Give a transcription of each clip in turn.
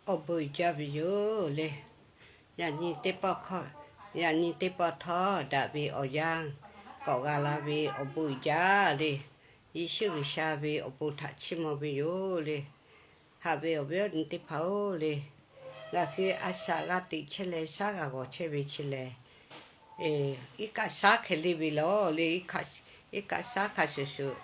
Awˬ bon uiˍ jaˇ ve yoˬ le. Yaꞈ nyi teˇ pawˆ hkawˇ, yaꞈ nyi teˇ pawˆ htawˇ daꞈ ve awˬ yanˇ k'awꞈ g'a la ve awˬ bon uiˍ jaˇ le. Yeˍsuˆ G'uiˬsha ve awˬ bon htaꞈ chiˇ mvuh ve yoˬ le. Haꞈ ve awˬ viˉ awˬ nyi teˇ hpaˍ-oˬ le, ngaˬ hui a shaꞈ g'a teꞈ chehˇ leh shaˉ g'a g'awˬ chehˇ ve chi lehˬ, iˉ kaˆ shaˉ hk'e le ve lawˬ le. Iˉ kaˆ shaˉ hk'a shuˍ shuˍ,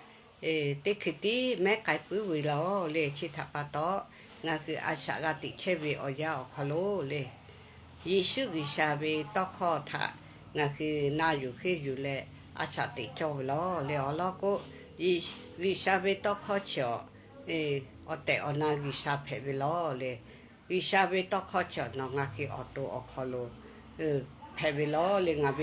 teˇ hkui tiˉ mehˉ k'ai puiˉ ve lawˬ le. Chi htaꞈ pa taw, ngaˬ hui a shaꞈ g'a teꞈ chehˇ ve awˬ yanˇ awˬ hk'aw lo le, Yeˍsuˆ G'uiˬsha ve tawˇ hkawˇ htaꞈ ngaˬ hui na yuˬ henˇ yuˬ leh a shaꞈ teꞈ cawˇ ve lawˬ le. Awˬ lawn k'o, G'uiˬsha ve tawˇ hkawˇ chi awˬ, awˬ tehˬ awˬ na G'uiˬsha hpehꞈ ve lawˬ le. G'uiˬsha ve tawˇ hkawˇ chi awˬ nawˬ ngaˬ hui awˬ to awˬ hk'aw lo hpehꞈ ve lawˬ le. Ngaˬ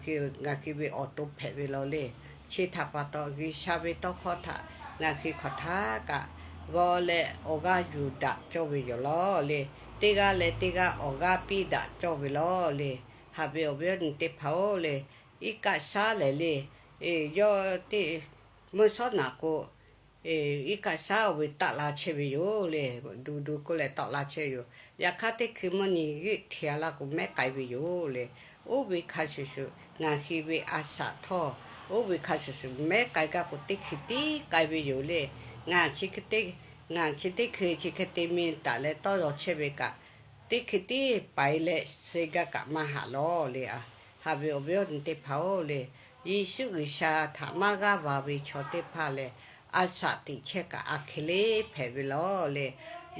ve, ngaˬ hui ve awˬ to hpehꞈ ve lawˬ le. Chi htaꞈ pa taw, G'uiˬsha ve tawˇ hkawˇ htaꞈ ngaˬ hui hk'aˬ htaˇ kaꞈ g'aw leh awˬ g'aˇ yuˬ daꞈ cawˇ ve yoˬ lawˬ le. Teˇ g'aˇ leh teˇ g'aˇ awˬ g'aˇ piˇ daꞈ cawˇ ve lawˬ le. Haꞈ ve awˬ viˉ awˬ nyi teˇ hpaˍ-oˬ le, iˉ kaˆ shaˉ lehˬ le, yawˇ teˇ mvuhˇ shawˉ naꞈ k'o, iˉ kaˆ shaˉ oˇ ve taˆ la chehˇ ve yoˬ le. Duˬ duˬ k'oˆ leh tawˆ la chehˇ ve yoˬ. Yaꞈ hk'aˇ teˇ hkui mvuhˇ nyi g'euˆ htiꞈ a la k'o mehˉ k'ai ve yoˬ le. Oˇ ve hk'a shuˍ shuˍ ngaˬ hui ve a shaꞈ htawˇ, oˇ ve hk'a shuˍ shuˍ mehˉ k'ai gaˇ k'o teˇ hkui tiˉ k'ai ve yoˬ le. Ngaˬ chi teˇ hkui chi hk'e te mi taˍ leh tawˇ yaw chehˇ ve kaꞈ, teˇ hkui tiˉ paiˍ leh suh gaˇ kaꞈ maˇ haꞈ lawˬ le. Haꞈ ve awˬ viˉ awˬ nyi teˇ hpaˍ-oˬ le, Yeˍsuˆ G'uiˬsha htaꞈ maˇ g'aˇ va ve chaw teˇ hpaˍ lehˬ, a shaꞈ teꞈ chehˇ kaꞈ a hk'e le hpehꞈ ve lawˬ le.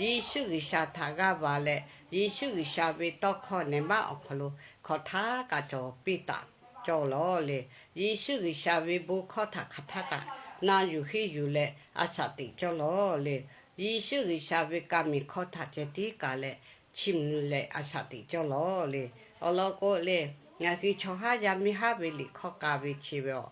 Yeˍsuˆ G'uiˬsha htaꞈ g'aˇ va leh, Yeˍsuˆ G'uiˬsha ve tawˇ hkawˇ nehˬ maˇ awˬ hk'aw lo hk'aˬ htaˇ kaꞈ cawˬ piˇ taˍ cawˇ lawˬ le. Yeˍsuˆ G'uiˬsha ve bon hkawˇ htaꞈ hk'aˬ htaˇ kaꞈ na yuˬ henˇ yuˬ leh a shaꞈ teꞈ cawˇ lawˬ le. Yeˍsuˆ G'uiˬsha ve ka miˬ hkawˇ htaꞈ ceh tiˉ kaˬ leh chiˇ mvuh leh a shaꞈ teꞈ cawˇ lawˬ le. Awˬ lawn k'o le, ngaˬ hui chaw haˉ yaˇ miˇ haˉ ve liꞈ hkawˇ ka ve chi ve awˬ,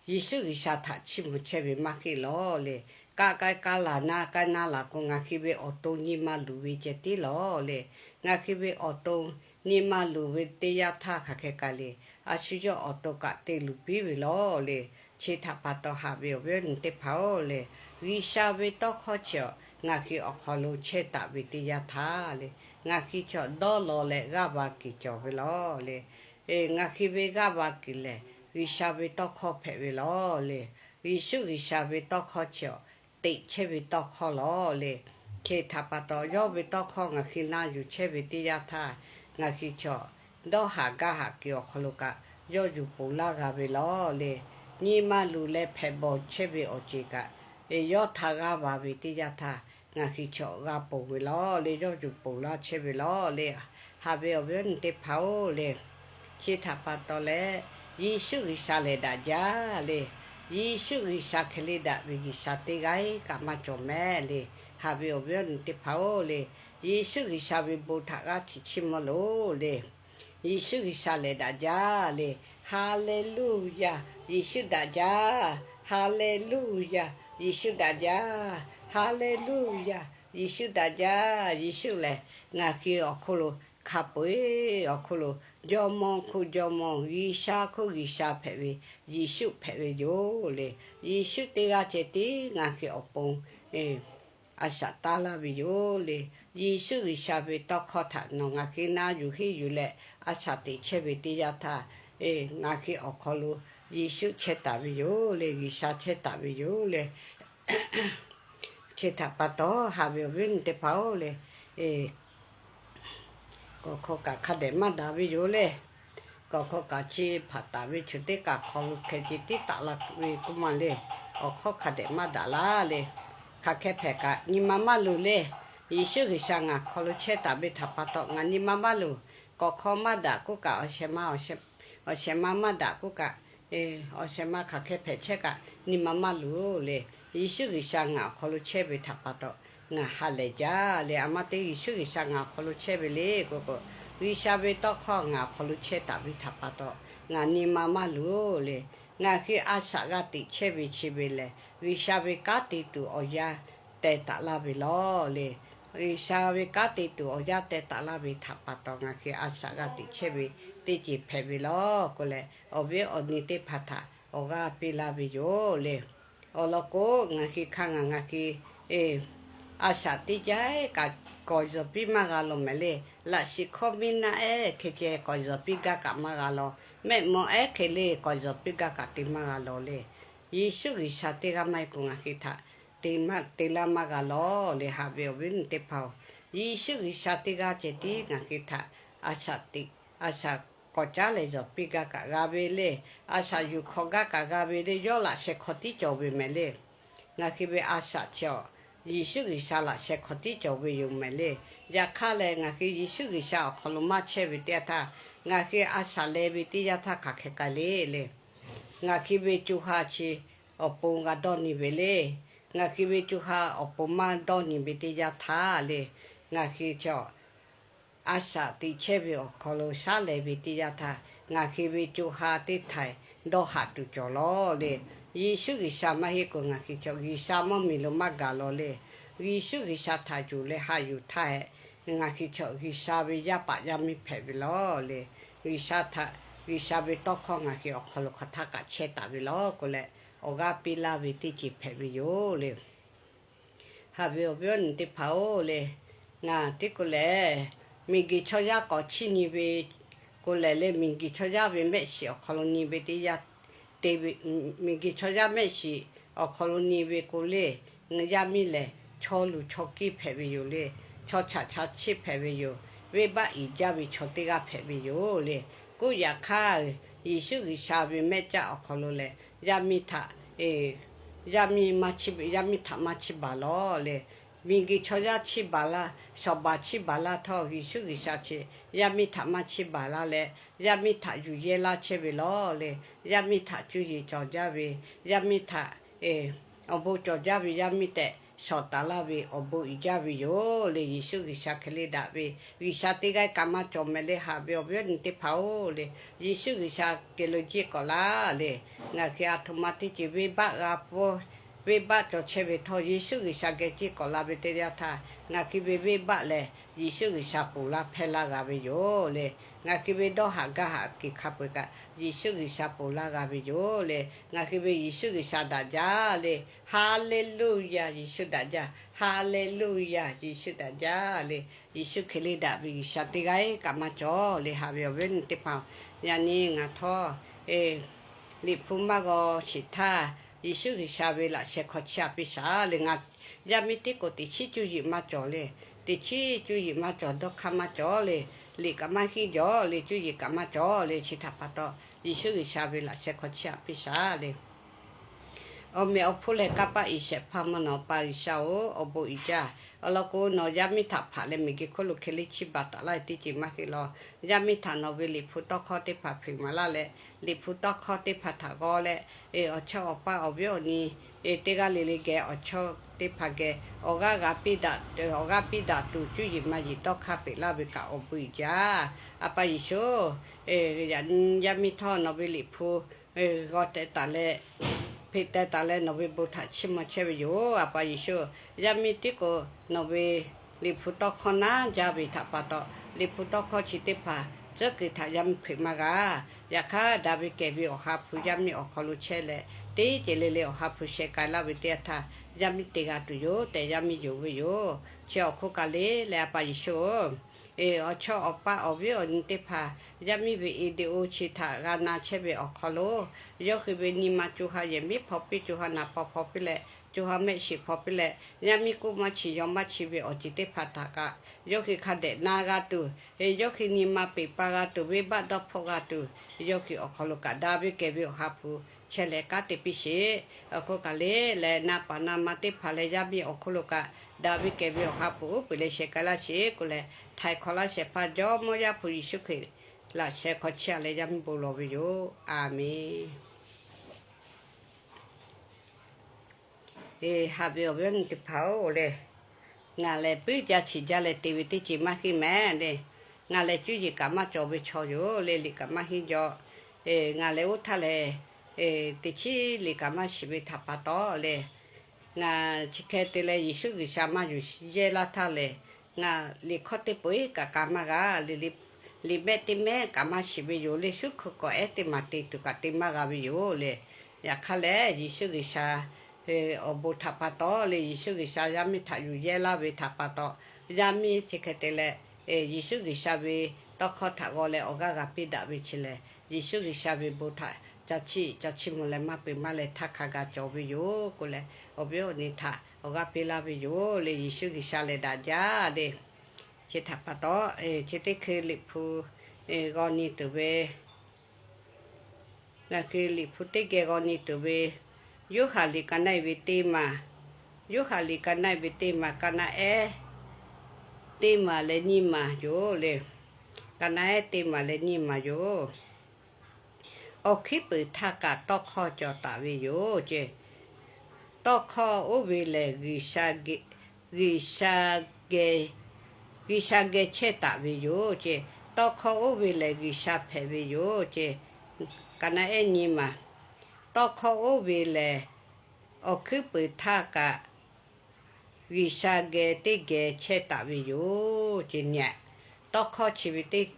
Yeˍsuˆ G'uiˬsha htaꞈ chiˇ mvuh chehˇ ve maˇ heˆ lawˬ le. Ka k'ai ka laˬ na k'ai na laˬ k'o, ngaˬ hui ve awˬ to nyi ma luˬ ve ceh tiˉ lawˬ le. Ngaˬ hui ve awˬ to nyi ma luˬ ve teˇ yanˇ htaˇ hk'aˬ hk'e k'ai le, a shu yawˇ awˬ to kaꞈ te luˬ piˇ ve lawˬ le. Chi htaꞈ pa taw, haꞈ ve awˬ viˉ awˬ nyi teˇ hpaˍ-oˬ le, G'uiˬsha ve tawˇ hkawˇ chi awˬ ngaˬ hui awˬ hk'aw lo chehˇ taˍ ve teˇ yanˇ htaˇ le, ngaˬ hui chi awˬ dawˇ law leh g'aˇ va kuiˬ cawˬ ve lawˬ le. Ngaˬ hui ve g'aˇ va kuiˬ lehˬ, G'uiˬsha ve tawˇ hkawˇ hpehꞈ ve lawˬ le. Yeˍsuˆ G'uiˬsha ve tawˇ hkawˇ chi awˬ teꞈ chehˇ ve tawˇ hkawˇ lawˬ le. Chi htaꞈ pa taw, yawˇ ve tawˇ hkawˇ ngaˬ hui na yuˬ chehˇ ve teˇ yanˇ htaˇ, ngaˬ hui chi awˬ dawˇ haꞈ gaˇ haꞈ kuiˬ awˬ hk'aw lo kaꞈ yawˇ yuˬ ponˬ laˇ g'a ve lawˬ le. Nyi ma luˬ leh hpehꞈ bawˬ chehˇ ve awˬ ceuˬ kaꞈ, yawˇ htaꞈ g'aˇ va ve teˇ yanˇ htaˇ, ngaˬ hui chi awˬ g'a ponˬ ve lawˬ le. Yawˇ yuˬ ponˬ laˇ chehˇ ve lawˬ le. Haꞈ ve awˬ viˉ awˬ nyi teˇ hpaˍ-oˬ le, chi htaꞈ pa taw leh, Yeˍsuˆ G'uiˬsha lehˬ daꞈ jaˇ le. Yeˍsuˆ G'uiˬsha hk'e le daꞈ ve G'uiˬsha teˇ g'aˇ kaꞈ maˇ cawˬ mehˍ le. Haꞈ ve awˬ viˉ awˬ nyi teˇ hpaˍ-oˬ le, Yeˍsuˆ G'uiˬsha ve bon htaꞈ g'aˇ hteꞈ chiˇ mvuh loˬ le. Yeˍsuˆ G'uiˬsha lehˬ daꞈ jaˇ le. Haˍleˍluˆyaˍ, Yeˍsuˆ daꞈ jaˇ. Haˍleˍluˆyaˍ, Yeˍsuˆ daꞈ jaˇ. Haˍleˍluˆyaˍ, Yeˍsuˆ daꞈ jaˇ. Yeˍsuˆ lehˬ, ngaˬ hui awˬ hk'oˆ lo hk'a peu-eˬ awˬ hk'oˆ lo Jawˇmawˇ hk'oˆ Jawˇmawˇ, G'uiˬsha hk'oˆ G'uiˬsha hpehꞈ ve Yeˍsuˆ hpehꞈ ve yoˬ le. Yeˍsuˆ teˇ g'aˇ ceh tiˉ ngaˬ hui awˬ pon a shaꞈ taˇ laˇ ve yoˬ le. Yeˍsuˆ G'uiˬsha ve tawˇ hkawˇ htaꞈ nawˬ ngaˬ hui na yuˬ henˇ yuˬ leh a shaꞈ teꞈ chehˇ ve teˇ yanˇ htaˇ, ngaˬ hui awˬ hk'aw lo Yeˍsuˆ chehˇ taˍ ve yoˬ le. G'uiˬsha chehˇ taˍ ve yoˬ le. Chi htaꞈ pa taw, haꞈ ve awˬ viˉ awˬ nyi teˇ hpaˍ-oˬ le, kawꞈ hk'aw kaꞈ hk'a dehꞈ maˇ daꞈ ve yoˬ le. Kawꞈ hk'aw kaꞈ chi hpaꞈ taˍ ve chaw teˇ kaꞈ hk'aw lo hkeh ce tiˉ taˍ la ve k'oˆ ma le. Awˬ hk'awˇ hk'a dehꞈ maˇ daꞈ laˇ le. Hk'aˬ hk'e hpehꞈ kaꞈ nyi ma maˇ luˬ le. Yeˍsuˆ G'uiˬsha ngaˬ hk'aw lo chehˇ taˍ ve htaꞈ pa taw ngaˬ nyi ma maˇ luˬ. Kawꞈ hk'aw maˇ daꞈ k'oˆ kaꞈ, awˬ shehˍ ma, awˬ shehˍ ma maˇ daꞈ k'oˆ kaꞈ, awˬ shehˍ ma hk'aˬ hk'e hpehꞈ chehˇ kaꞈ nyi ma maˇ luˬ le. Yeˍsuˆ G'uiˬsha ngaˬ awˬ hk'aw lo chehˇ ve htaꞈ pa taw ngaˬ ha lehˬ jaˇ le. A ma te Yeˍsuˆ G'uiˬsha ngaˬ awˬ hk'aw lo chehˇ ve le k'oˆ k'o, G'uiˬsha ve tawˇ hkawˇ ngaˬ awˬ hk'aw lo chehˇ taˍ ve htaꞈ pa taw ngaˬ nyi ma maˇ luˬ le. Ngaˬ hui a shaꞈ g'a teꞈ chehˇ ve chi ve lehˬ, G'uiˬsha ve kanˉ te tuˬ awˬ yanˇ teh taˍ laˇ ve lawˬ le. G'uiˬsha ve kanˉ te tuˬ awˬ yanˇ teh taˍ laˇ ve htaꞈ pa taw ngaˬ hui a shaꞈ g'a teꞈ chehˇ ve teˇ ceuˬ hpehꞈ ve lawˬ k'oˆ leh, awˬ viˉ awˬ nyi teˇ hpaˍ htaꞈ awˬ g'aˇ piˇ laˇ ve yoˬ le. Awˬ lawn k'o, ngaˬ hui hk'a ngaˬ ngaˬ hui A shaꞈ teˇ jaˇ kaꞈ k'awꞈ yawˬ piˇ maˇ g'a law mehˍ le. Laꞈ shiˍ hkawˇ miˇ naˆ ehˉ hk'e ceh k'awꞈ yawˬ piˇ gaˇ kaꞈ maˇ g'a law. Mehˆ mawˇ ehˉ hk'e le k'awꞈ yawˬ piˇ gaˇ kaꞈ te maˇ g'a law le. Yeˍsuˆ G'uiˬsha teˇ g'aˇ maˇ heˆ k'o ngaˬ hui htaꞈ te laˇ maˇ g'a law le. Haꞈ ve awˬ viˉ awˬ nyi teˇ hpaˍ-oˬ, Yeˍsuˆ G'uiˬsha teˇ g'aˇ ceh tiˉ ngaˬ hui htaꞈ a shaꞈ teꞈ, a shaꞈ k'awꞈ caˉ leh yawˬ piˇ gaˇ kaꞈ g'a ve le. A shaꞈ yuˬ hk'awꞈ gaˇ kaꞈ g'a ve le. Yawˇ laꞈ sheh hk'aw tiˉ cawˬ ve mehˍ le. Ngaˬ hui ve a shaꞈ chi awˬ Yeˍsuˆ G'uiˬsha laꞈ sheh hk'aw tiˉ cawˬ ve yoˬ mehˍ le. Yaꞈ hk'aˇ lehˬ, ngaˬ hui Yeˍsuˆ G'uiˬsha awˬ hk'aw lo maˇ chehˇ ve teˇ yanˇ htaˇ, ngaˬ hui a shaꞈ leh ve teˇ yanˇ htaˇ hk'aˬ hk'e k'ai le le. Ngaˬ hui ve co ha chi awˬ pon g'a dawˇ nyi ve le. Ngaˬ hui ve co ha awˬ pon maˇ dawˇ nyi ve teˇ yanˇ htaˇ le, ngaˬ hui chi a shaꞈ teꞈ chehˇ ve awˬ hk'aw lo shaˉ leh ve teˇ yanˇ htaˇ, ngaˬ hui ve co ha teˇ htaiˍ dawˇ haꞈ tuˬ cawˬ law le. Yeˍsuˆ G'uiˬsha maˇ heˆ k'o ngaˬ hui chaw G'uiˬsha mvuhˇmiˬ lo maˇ gaˬ law le. Yeˍsuˆ G'uiˬsha htaꞈ yuˬ leh haꞈ yuˬ htaˇ hehꞈ, ngaˬ hui chaw G'uiˬsha ve yaˇ paˍ yaˇ miˇ hpehꞈ ve law le. G'uiˬsha htaꞈ, G'uiˬsha ve tawˇ hkawˇ ngaˬ hui awˬ hk'aw lo hk'aˬ htaˇ kaꞈ chehˇ taˍ ve law k'o leh, awˬ g'aˇ piˇ laˇ ve teˇ ceuˬ hpehꞈ ve yoˬ le. Haꞈ ve awˬ viˉ awˬ nyi teˇ hpaˍ-oˬ le, ngaˬ tiˉ k'o lehˬ, miˬguiˬ chaw yaˇ k'awꞈ chiˇ nyi ve k'o lehˬ le, miˬguiˬ chaw yaˇ ve mehˆ shiˍ awˬ hk'aw lo nyi ve teˇ yanˇ, te ve, miˬguiˬ chaw yaˇ mehˆ shiˍ awˬ hk'aw lo nyi ve k'o le, yaˇ miˇ lehˬ chaw luˬ chaw kiˇ hpehꞈ ve yoˬ le. Chaw chaꞈ chaw chiˇ hpehꞈ ve yoˬ. Venˇbaˆ iˍ jaˇ ve chaw teˇ g'aˇ hpehꞈ ve yoˬ le. K'oˆ yaꞈ hk'aˇ, Yeˍsuˆ G'uiˬsha ve mehˆ caˆ awˬ hk'aw lo lehˬ, yaˇ miˇ htaꞈ, yaˇ miˇ maˇ chiˇ, yaˇ miˇ htaꞈ maˇ chiˇ baˬ law le. Miˬguiˬ chaw yaˇ chiˇ baˬ laˇ, shawˍ baˬ chiˇ baˬ laˇ htawˇ, Yeˍsuˆ G'uiˬsha chi yaˇ miˇ htaꞈ maˇ chiˇ baˬ laˇ leh, yaˇ miˇ htaꞈ yuˬ yehˇ laˇ chehˇ ve law le. Yaˇ miˇ htaꞈ cuˇ yiˍ cawˬ jaˇ ve, yaˇ miˇ htaꞈ awˬ bon cawˬ jaˇ ve yaˇ miˇ tehꞈ shawˍ taˍ laˇ ve awˬ bon uiˍ jaˇ ve yoˬ le. Yeˍsuˆ G'uiˬsha hk'e le daꞈ ve G'uiˬsha teˇ g'aˇ kaꞈ maˇ cawˬ mehˍ le. Haꞈ ve awˬ viˉ awˬ nyi teˇ hpaˍ-oˬ le, Yeˍsuˆ G'uiˬsha geh lo jiˇ k'awꞈ laˇ le. Ngaˬ hui a htoꞈ ma teˇ ceuˬ venˇbaˆ g'a pfuhˇ, venˇbaˆ cawˬ chehˇ ve htawˇ, Yeˍsuˆ G'uiˬsha geh jiˇ k'awꞈ la ve teˇ yanˇ htaˇ, ngaˬ hui ve venˇbaˆ lehˬ Yeˍsuˆ G'uiˬsha ponˬ laˇ hpehˇ laˇ g'a ve yoˬ le. Ngaˬ hui ve dawˇ haꞈ gaˇ haꞈ kuiˬ hk'a peu-eˬ kaꞈ Yeˍsuˆ G'uiˬsha ponˬ laˇ g'a ve yoˬ le. Ngaˬ hui ve Yeˍsuˆ G'uiˬsha daꞈ jaˇ le. Haˍleˍluˆyaˇ, Yeˍsuˆ daꞈ jaˇ. Haˍleˍluˆyaˇ, Yeˍsuˆ daꞈ jaˇ le. Yeˍsuˆ hk'e le daꞈ ve G'uiˬsha teˇ g'aˇ kaꞈ maˇ cawˬ le. Haꞈ ve awˬ viˉ awˬ nyi teˇ hpaˍ, yaꞈ nyi ngaˬ htawˇ Liꞈ hpu maˇ g'aw sheˍ htaˇ, Yeˍsuˆ G'uiˬsha ve laꞈ sheh hk'aw chiˇ aꞈ piˇ shaˍ le. Ngaˬ yaˇ miˇ tiˉ k'o teꞈ chiˉ cuˇ yiˍ maˇ cawˬ le. Teꞈ chiˉ cuˇ yiˍ maˇ cawˬ, dawˇ hk'aˇ maˇ cawˬ le. Liꞈ kaꞈ maˇ hinˉ jawˬ le, cuˇ yiˍ kaꞈ maˇ cawˬ le. Chi htaꞈ pa taw, Yeˍsuˆ G'uiˬsha ve laꞈ sheh hk'aw chiˇ aꞈ piˇ shaˍ le. Awˬ meꞈ awˬ hponˇ lehˬ, kanˇ paˆ iˍ shehˍ hpaˇ mvuhˇ naw pa G'uiˬsha-oˬ, awˬ bon uiˍ jaˇ. Awˬ lawn k'o, nawˬ yaˇ miˇ htaꞈ hpaꞈ leh miˬguiˬ hk'oˆ lo hk'e le chiˇ baˬ taˍ laˇ ve teˇ ceuˬ maˇ heˆ law. Yaˇ miˇ htaꞈ nawˬ ve Liꞈ hpu tawˇ hkawˇ teˇ hpaˍ hpeuꞈ maˍ laˇ leh, Liꞈ hpu tawˇ hkawˇ teˇ hpaˍ htaꞈ g'aw leh, awˬ chawˇ awˬ paˇ awˬ viˉ awˬ nyi teˇ g'aˇ le le geh awˬ chawˇ teˇ hpaˍ geh awˬ g'aˇ g'a piˇ daꞈ, awˬ g'aˇ piˇ daꞈ tuˬ cuˇ yiˍ maˇ yiˍ dawˇ hk'aˇ peꞈ laˇ ve kaꞈ awˬ bon uiˍ jaˇ. A pa Yeˍsuˆ, yaꞈ nyi yaˇ miˇ htawˇ nawˬ ve Liꞈ hpu g'aw teh taˍ leh, hpeꞈ teh taˍ leh nawˬ ve bon htaꞈ chiˇ mvuh chehˇ ve yoˬ. A pa Yeˍsuˆ, yaˇ miˇ tiˉ k'o nawˬ ve Liꞈ hpu tawˇ hkawˇ naˉ jaˇ ve htaꞈ pa taw, Liꞈ hpu tawˇ hkawˇ chi teˇ hpaˍ tcuhˉ kuiˬ htaꞈ yaˇ miˇ hpeuꞈ maˇ g'a. Yaꞈ hk'aˇ, daꞈ ve kehˬ ve Awˬ ha hpu yaˇ miˇ awˬ hk'aw lo chehˇ leh, teˇ ceuˬ le le Awˬ ha hpu sheh k'ai laˇ ve teˇ yanˇ htaˇ, yaˇ miˇ te g'a tuˬ yoˬ tehꞈ yaˇ miˇ yonˍ ve yoˬ. Chi awˬ hk'oˆ kaꞈ le leh, A pa Yeˍsuˆ-oˬ, awˬ chawˇ awˬ paˇ awˬ viˉ awˬ nyi teˇ hpaˍ, yaˇ miˇ ve video chi htaꞈ g'a na chehˇ ve awˬ hk'aw lo, yawˇ hui ve nyi ma co ha yehˬ miˉ hpaw piˇ, co ha naˍ paw hpaw piˇ leh, co ha mehˆ shiˍ hpaw piˇ leh, yaˇ miˇ k'oˆ maˇ chi yaw maˇ chi ve awˬ ceuˬ teˇ hpaˍ htaꞈ kaꞈ yawˇ hui hk'a dehꞈ na g'a tuˬ, yawˇ hui nyi ma peˬ pa g'a tuˬ, venˇbaˆ dawˇ hpfuhˆ g'a tuˬ, yawˇ hui awˬ hk'aw lo kaꞈ daꞈ ve kehˬ ve Awˬ ha hpu chehˇ leh kanˉ te piˇ sheˍ. Awˬ hk'oˆ kaꞈ le leh, na paˍ na ma teˇ hpaˍ leh yaˇ miˇ awˬ hk'oˆ lo kaꞈ daꞈ ve kehˬ ve Awˬ ha hpu uˉ peunˍ leh sheh k'ai laˇ sheˍ k'oˆ leh, htaiˍ hk'awꞈ laˇ shehˍ hpaˇ Jawˇmawˇ Yaˇ hpu Yeˍsuˆ Hkriꞈ laꞈ sheh hk'aw chiˇ aꞈ leh yaˇ miˇ bon lawˬ ve yoˬ. Aˬmenˍ. Haꞈ ve awˬ viˉ awˬ nyi teˇ hpaˍ-oˬ le, ngaˬ lehˬ puiˉ jaˇ chi jaˇ leh te ve teˇ ceuˬ maˇ heˆ mehˍ le. Ngaˬ lehˬ cuˇ yiˍ kaꞈ maˇ cawˬ ve chaw yoˬ le. Liꞈ kaꞈ maˇ hinˉ jaw. Ngaˬ lehˬ oˇ htaˇ lehˬ, teꞈ chiˉ liꞈ kaꞈ maˇ shiˍ ve htaꞈ pa taw le, ngaˬ chi hk'e te leh Yeˍsuˆ G'uiˬsha maˇ yuˬ yehˇ laˇ htaˇ lehˬ, ngaˬ liꞈ hkawˇ teˇ peu-eˬ kaꞈ k'a maˇ g'a le. Liꞈ mehˆ teˇ mehˆ kaꞈ maˇ shiˍ ve yoˬ le. Shuˉ hkui k'awꞈ ehˉ teˇ maˬ te tuˬ kaꞈ te maˇ g'a ve yoˬ le. Yaꞈ hk'aˇ lehˬ, Yeˍsuˆ G'uiˬsha awˬ bon htaꞈ pa taw leh, Yeˍsuˆ G'uiˬsha yaˇ miˇ htaꞈ yuˬ yehˇ laˇ ve htaꞈ pa taw, yaˇ miˇ chi hk'e te leh Yeˍsuˆ G'uiˬsha ve tawˇ hkawˇ htaꞈ g'aw leh awˬ g'aˇ g'a piˇ daꞈ ve chi lehˬ, Yeˍsuˆ G'uiˬsha ve bon htaꞈ ca chiˇ ca chiˇ mvuh leh maˇ peuˬ maˇ leh htaˇ hk'a gaˬ cawˬ ve yoˬ k'oˆ leh, awˬ viˉ awˬ nyi htaꞈ awˬ g'aˇ piˇ laˇ ve yoˬ le. Yeˍsuˆ G'uiˬsha lehˬ daꞈ jaˇ le. Chi htaꞈ pa taw, chi teˇ hkui Liꞈ hpu g'aw nyi tuˬ ve, ngaˬ hui Liꞈ hpu teˇ geh g'aw nyi tuˬ ve, Yoˇhanˬ liꞈ ka naˆ-e ve teˇ maˬ, Yoˇhanˬ liꞈ ka naˆ-e ve teˇ maˬ, ka naˆ-ehˉ teˇ maˬ leh nyiˇ maˬ yoˬ le. Ka naˆ-ehˉ teˇ maˬ leh nyiˇ maˬ yoˬ. Awˬ hkuiˉ puiˍ htaˇ kaꞈ tawˇ hkawˇ cawˬ taˍ ve yoˬ ce. Tawˇ hkawˇ oˇ ve lehˬ, G'uiˬsha geh, G'uiˬsha geh, G'uiˬsha geh chehˇ taˍ ve yoˬ ce. Tawˇ hkawˇ oˇ ve lehˬ, G'uiˬsha hpehꞈ ve yoˬ ce. Ka naˆ-ehˉ nyiˇ maˬ. Tawˇ hkawˇ oˇ ve lehˬ, awˬ hkuiˉ puiˍ htaˇ kaꞈ G'uiˬsha geh teˇ geh chehˇ taˍ ve yoˬ ce. Nyi, tawˇ hkawˇ chi ve teˇ,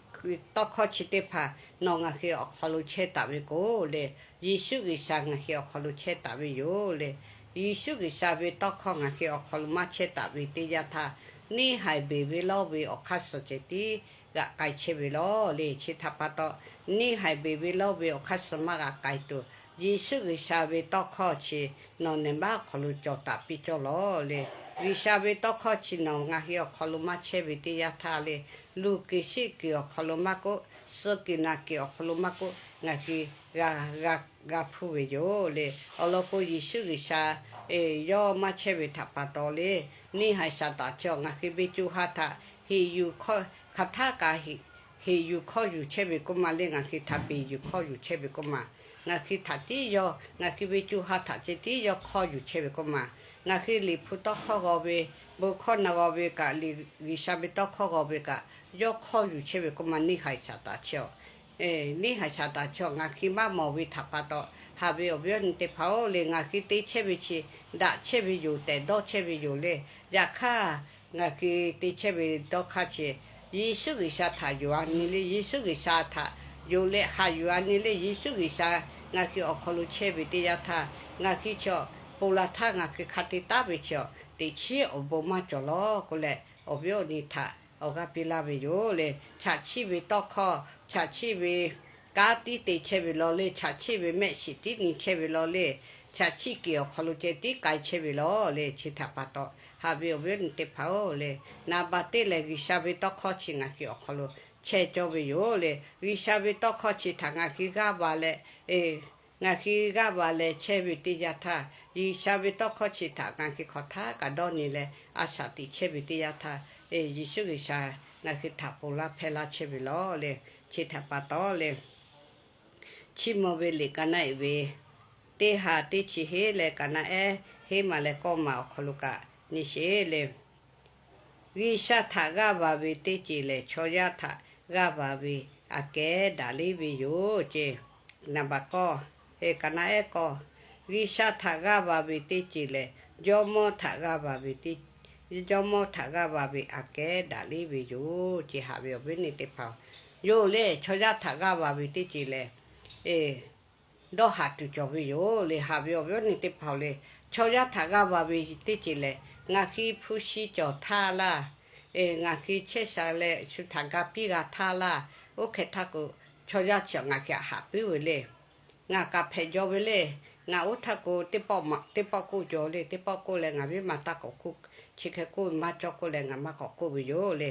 tawˇ hkawˇ chi teˇ hpaˍ nawˬ ngaˬ hui awˬ hk'aw lo chehˇ taˍ ve k'o le, Yeˍsuˆ G'uiˬsha ngaˬ hui awˬ hk'aw lo chehˇ taˍ ve yoˬ le. Yeˍsuˆ G'uiˬsha ve tawˇ hkawˇ ngaˬ hui awˬ hk'aw lo maˇ chehˇ taˍ ve teˇ yanˇ htaˇ, neˇ haiˬ beˬ ve lawˇ ve awˬ hk'aˇ suh ceh tiˉ g'aꞈ k'ai chehˇ ve lawˬ le. Chi htaꞈ pa taw, neˇ haiˬ beˬ ve lawˇ ve awˬ hk'aˇ suh maˇ g'aꞈ k'ai tuˬ, Yeˍsuˆ G'uiˬsha ve tawˇ hkawˇ chi nawˬ nehˬ baˆ awˬ hk'aw lo cawˬ taˍ piˇ cawˇ lawˬ le. G'uiˬsha ve tawˇ hkawˇ chi nawˬ ngaˬ hui awˬ hk'aw lo maˇ chehˇ ve teˇ yanˇ htaˇ le, luˬ kuiˬ shiˆ kuiˬ awˬ hk'aw lo maˇ k'oˆ, suh kuiˬ naˬ kuiˬ awˬ hk'aw lo maˇ k'oˆ, ngaˬ hui g'a, g'a, g'a hpuˇ ve yoˬ le. Awˬ lawn k'o, Yeˍsuˆ G'uiˬsha yawˇ maˇ chehˇ ve htaꞈ pa taw le, neˇ haiˬ Saˍtanˍ chi awˬ ngaˬ hui ve co ha htaꞈ heˍ yuˬ hkawˇ, hk'aˬ htaˇ kaꞈ heˍ yuˬ hkawˇ yuˬ chehˇ ve k'oˆ ma le, ngaˬ hui htaꞈ beˬ yuˬ hkawˇ yuˬ chehˇ ve k'oˆ ma, ngaˬ hui htaꞈ tiˉ yawˇ, ngaˬ hui ve co ha htaꞈ ceh tiˉ yawˇ hkawˇ yuˬ chehˇ ve k'oˆ ma, ngaˬ hui Liꞈ hpu tawˇ hkawˇ g'aw ve, bon hkawˇ na g'aw ve kaꞈ, G'uiˬsha ve tawˇ hkawˇ g'aw ve kaꞈ, yawˇ hkawˇ yuˬ chehˇ ve k'oˆ ma, neˇ haiˬ Saˍtanˍ chi awˬ neˇ haiˬ Saˍtanˍ chi awˬ ngaˬ hui maˇ mawˬ ve htaꞈ pa taw, haꞈ ve awˬ viˉ awˬ nyi teˇ hpaˍ-oˬ le, ngaˬ hui te chehˇ ve chi daꞈ chehˇ ve yoˬ tehꞈ dawˇ chehˇ ve yoˬ le. Yaꞈ hk'aˇ, ngaˬ hui te chehˇ ve dawˇ hk'aˇ chi, Yeˍsuˆ G'uiˬsha htaꞈ yonˍ-a nyi le, Yeˍsuˆ G'uiˬsha htaꞈ yonˍ leh haꞈ yuˬ-a nyi le, Yeˍsuˆ G'uiˬsha ngaˬ hui awˬ hk'aw lo chehˇ ve teˇ yanˇ htaˇ, ngaˬ hui chi awˬ ponˬ laˬ htaˇ ngaˬ hui hk'a te taˉ ve chi awˬ teꞈ chiˉ awˬ bon maˇ cawˬ lawˬ k'oˆ leh, awˬ viˉ awˬ nyi htaꞈ awˬ g'aˇ piˇ laˇ ve yoˬ le. Chaꞈ chiˆ ve tawˇ hkawˇ, chaꞈ chiˆ ve kanˉ tiˉ te chehˇ ve lawˬ le, chaꞈ chiˆ ve mehˆ shiˍ tiˉ nyi chehˇ ve lawˬ le, chaꞈ chiˆ kuiˬ awˬ hk'aw lo ceh tiˉ k'ai chehˇ ve lawˬ le. Chi htaꞈ pa taw, haꞈ ve awˬ viˉ awˬ nyi teˇ hpaˍ-oˬ le, naˍ baˬ teˇ lehˬ G'uiˬsha ve tawˇ hkawˇ chi ngaˬ hui awˬ hk'aw lo chehˇ cawˇ ve yoˬ le. G'uiˬsha ve tawˇ hkawˇ chi htaꞈ ngaˬ hui g'aˇ va leh, ngaˬ hui g'aˇ va leh chehˇ ve teˇ yanˇ htaˇ, G'uiˬsha ve tawˇ hkawˇ chi htaꞈ ngaˬ hui hk'aˬ htaˇ kaꞈ dawˇ nyi leh a shaꞈ teꞈ chehˇ ve teˇ yanˇ htaˇ, Yeˍsuˆ G'uiˬsha ngaˬ hui htaꞈ ponˬ laˇ hpehˇ laˇ chehˇ ve lawˬ le. Chi htaꞈ pa taw le, Chiˇ mvuh ve liꞈ ka naˆ-e ve teˇ ha teˇ chi heˉ leh ka naˆ-ehˉ heˉ maˬ leh kawˇ maˬ awˬ hk'aw lo kaꞈ nyi sheˍ le. G'uiˬsha htaꞈ g'aˇ va ve teˇ ceuˬ lehˬ, chaw yaˇ htaꞈ g'aˇ va ve aꞈ kehˉ daꞈ leˇ ve yoˬ ce. Naˍ baˬ kawˇ, ka naˆ-ehˉ kawˇ, G'uiˬsha htaꞈ g'aˇ va ve teˇ ceuˬ lehˬ, Jawˇmawˇ htaꞈ g'aˇ va ve teˇ, Jawˇmawˇ htaꞈ g'aˇ va ve aꞈ kehˉ daꞈ leˇ ve yoˬ ce. Haꞈ ve awˬ viˉ awˬ nyi teˇ hpaˍ-oˬ, yoˬ le. Chaw yaˇ htaꞈ g'aˇ va ve teˇ ceuˬ lehˬ, dawˇ haꞈ tuˬ cawˬ ve yoˬ le. Haꞈ ve awˬ viˉ awˬ nyi teˇ hpaˍ-oˬ le, chaw yaˇ htaꞈ g'aˇ va ve teˇ ceuˬ lehˬ, ngaˬ hui hpu shi cawˬ htaˇ laˇ, ngaˬ hui chehˇ sha leh shu htaꞈ ga piˇ g'a htaˇ laˇ. Oˇ hk'e htaˇ k'o, chaw yaˇ chi ngaˬ hui aꞈ haꞈ puiˉ ve le. Ngaˬ kaꞈ hpehꞈ jaw ve le. Ngaˬ oˇ htaˇ k'o, teˇ pawˆ maꞈ teˇ pawˆ k'oˆ jaw le. Teˇ pawˆ k'oˆ leh ngaˬ viˉ ma taˇ k'awꞈ k'oˆ, chi hk'e k'oˆ ve maˇ cawˇ k'oˆ leh ngaˬ maˇ k'awꞈ k'oˆ ve yoˬ le.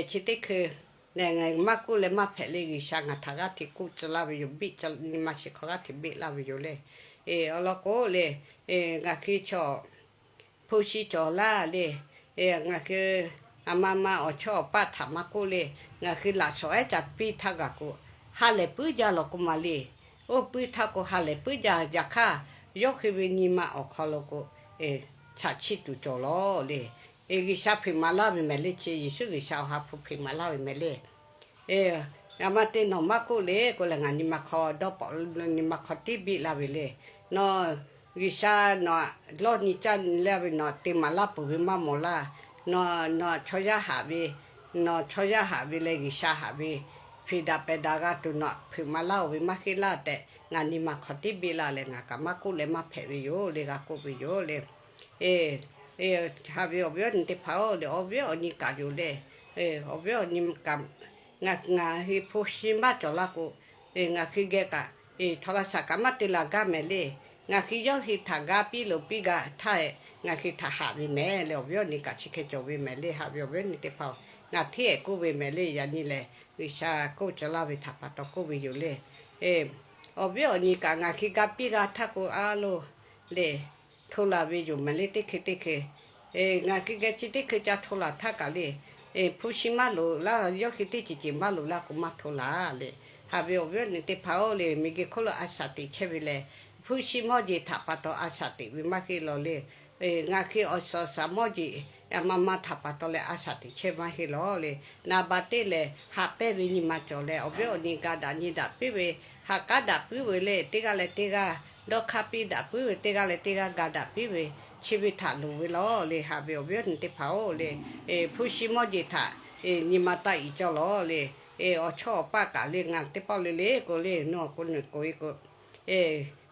Chi teˇ hkui ngaˬ maˇ k'oˆ leh maˇ hpehꞈ le. G'uiˬsha ngaˬ htaꞈ g'aˇ hteꞈ k'oˆ tcuh laˇ ve yoˬ. Biˆ nyi ma shiˍ hk'aw g'aˇ hteꞈ biˆ laˇ ve yoˬ le. Awˬ lawn k'o le, ngaˬ hui chaw hpu shi cawˬ laˇ le. Ngaˬ hui aˬ ma ma awˬ chawˇ awˬ paˆ htaꞈ maˇ k'oˆ le. Ngaˬ hui laꞈ shawˍ ehˉ ca piˇ htaˇ gaˬ k'o, ha lehˬ puiˉ jaˇ lawˬ k'oˆ ma le. Oˇ puiˉ htaˇ k'o, ha lehˬ puiˉ jaˇ. Yaꞈ hk'aˇ, yawˇ hui ve nyi ma awˬ hk'aw lo k'o, chaꞈ chiˆ tuˬ cawˬ lawˬ le. G'uiˬsha hpeꞈ maˍ laˇ ve mehˍ le. Chi Yeˍsuˆ G'uiˬsha awˬ ha hpu hpeꞈ maˍ laˇ ve mehˍ le. Ngaˬ ma te nawˬ maˇ k'oˆ le k'o leh, ngaˬ nyi ma hk'aw dawˇ paw, nyi ma hk'aw tiˉ biˆ laˇ ve le. Nawˬ G'uiˬsha nawˬ lawˇ nyi caˇ nyi laˇ ve, nawˬ te maˍ laˇ peuˬ ve maˇ mawˬ laˇ. Nawˬ, nawˬ chaw yaˇ haꞈ ve, nawˬ chaw yaˇ haꞈ ve leh G'uiˬsha haꞈ ve, hpeꞈ daꞈ pehˬ daꞈ g'a tuˬ nawˬ hpeuꞈ maˍ laˇ-oˬ ve maˇ heˆ laˇ tehꞈ, ngaˬ nyi ma hk'aw tiˉ beˆ laˇ leh ngaˬ kaꞈ maˇ k'oˆ leh maˇ hpehꞈ ve yoˬ le, g'a k'oˆ ve yoˬ le. Haꞈ ve awˬ viˉ awˬ nyi teˇ hpaˍ-oˬ le, awˬ viˉ awˬ nyi kaꞈ yoˬ le. Awˬ viˉ awˬ nyi kaꞈ, ngaˬ ngaˬ hui hpu shi maˇ cawˬ laˇ k'o, ngaˬ hui geh kaꞈ htawˇ laˇ shaˍ kaꞈ maˇ te laˬ gaˇ mehˍ le. Ngaˬ hui yawˇ hui htaꞈ ga piˇ loˍ piˇ g'a htaˇ, ngaˬ hui htaꞈ haꞈ ve mehˍ le. Awˬ viˉ awˬ nyi kaꞈ chi hk'e cawˬ ve mehˍ le. Haꞈ ve awˬ viˉ awˬ nyi teˇ hpaˍ-oˬ, ngaˬ hteˇ ehˍ k'oˆ ve mehˍ le. Yaꞈ nyi lehˬ, G'uiˬsha k'oˆ cawˬ laˇ ve htaꞈ pa taw k'oˆ ve yoˬ le. Awˬ viˉ awˬ nyi kaꞈ ngaˬ hui ga piˇ g'a htaˇ k'o, a lo le, hto laˬ ve yoˬ mehˍ le. Teˇ hkui teˇ hkui ngaˬ hui geh chi teˇ hkui ca hto laˬ htaˇ kaꞈ le, hpu shi maˇ loˍ laˇ, yawˇ hui teˇ ceuˬ ceuˬ maˇ loˍ laˇ k'o maˇ hto laˇ le. Haꞈ ve awˬ viˉ awˬ nyi teˇ hpaˍ-oˬ le, miˬguiˬ hk'oˆ lo a shaꞈ teꞈ chehˇ ve lehˬ, hpu shi mawˇ jeˬ htaꞈ pa taw a shaꞈ teꞈ ve maˇ heˆ law le. Ngaˬ hui awˬ suhˍ awˬ shaˍ mawˇ jeˬ a ma ma htaꞈ pa taw leh a shaꞈ teꞈ chehˇ maˇ heˆ law le. Naˍ baˬ teˇ lehˬ, haꞈ pehnˇ ve nyi ma cawˬ leh, awˬ viˉ awˬ nyi ga daꞈ nyi daꞈ puiˉ ve, haꞈ k'aˉ daꞈ puiˉ ve le. Teˇ g'aˇ leh teˇ g'aˇ dawˇ hk'aˇ piˇ daꞈ puiˉ ve, teˇ g'aˇ leh teˇ g'aˇ ga daꞈ puiˉ ve, chi ve htaꞈ loˍ ve law le. Haꞈ ve awˬ viˉ awˬ nyi teˇ hpaˍ-oˬ le, hpu shi mawˇ jeˬ htaꞈ nyi ma taˇ iˍ cawˇ law le. Awˬ chawˇ awˬ paˇ kaꞈ le, ngaˬ teˇ pawˆ le le k'o le, nawˬ k'o nawˬ k'oꞈ e k'o,